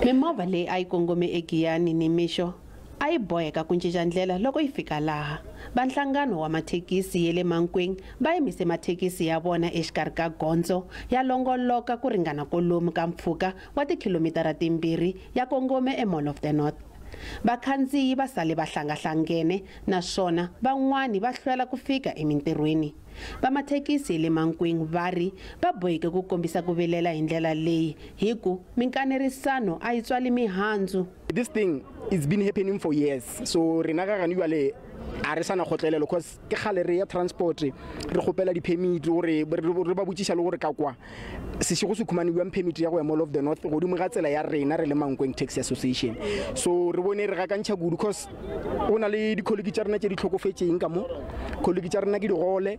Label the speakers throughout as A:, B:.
A: Mimovha leyi a yi kongome eGiyani nimixo a yi boheka ku cinca ndlela loko yi fika laha. Va nhlangano wa mathekisi ya le Mankweng va yimise mathekisi ya vona exikarhi ka gondzo ya longoloka ku ringana kwalomu ka mpfhuka wa tikhilomitara timbirhi ya kongome eMall of the North. Vakhandziyi va sale va hlangahlangene naswona van'wani va hlwela ku fika emintirhweni. Va mathekisi ya le Mankweng va ri va boheke ku kombisa ku vilela hi ndlela leyi hi ku minkanerisano a yi tswali mihandzu.
B: This thing, it's been happening for years, so rena ga gane jwale a re sana kgotlelelo, cause ke kgale re ya transport re kgopela di-permit gore re ba botšiša le gore ka kwa Seshego se khumane bjang permit ya go ya Mall of the North godimo ga tsela ya rena re le Mankweng Taxi Association. So re bone re gakantšha kudu, cause go na le dikholiki tša rena tše di tlhokofetšeng ka mo, kholiki tša rena ke digole,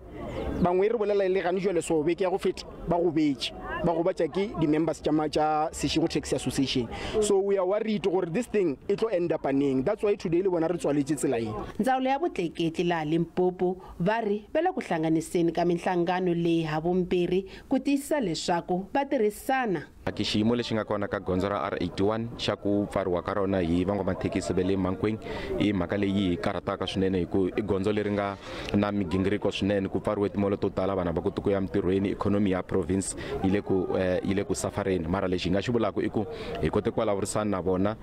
B: bangwe re bolela le gane jwale, so beke ya go feta ba gobetše, ba gobatša ke di-members tša Seshego Taxi Association. So we are worried gore this thing e tlo end up neng. That's why today le bona re tswaletše tsela e.
A: Ndzawulo ya vutleketli laha Limpopo va ri va le ku hlanganiseni ka minhlangano leyi havumbirhi ku tiyisisa leswaku va tirhisana.
C: Ke xiyimo lexi nga kona ka gondzo ra R81 xa ku pfariwa ka rona hi van'wamathekisi va le Mankweng i mhaka leyi hi karhataka swinene, hi ku i gondzo leri nga na migingiriko swinene. Ku pfariwe timolo to tala, vanhu va koti ku ya mintirhweni, ikhonomi ya province yi le ku safareni. Mara lexi hi nga xi vulaka i ku hi kote ku vulavurisana na vona,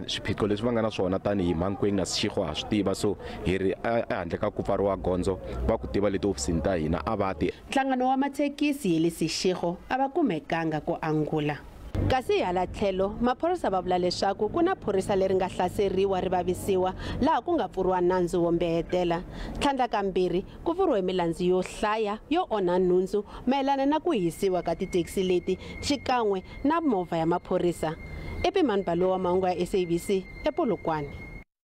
C: swiphiqo leswi va nga na swona tanihi Mankweng na Seshego ha swi tiva, so hi ri ehandle ka ku pfariwa gondzo va ku tiva leti hofisini ta hina a va ti.
A: Nhlangano wa mathekisi ya le Seshego a va kumekanga ku angula. Kasi hi hala tlhelo maphorisa va vula leswaku ku na phorisa leri nga hlaseriwa ri vavisiwa laha ku nga pfuriwa nandzu wo mbehetela. Tlhandlakambirhi, ku pfuriwe milandzu yo hlaya yo onha nhundzu mayelana na ku hisiwa ka tithekisi leti xikan'we na movha ya maphorisa. Epimani Balowa, mahungu ya SABC, ePolokwane.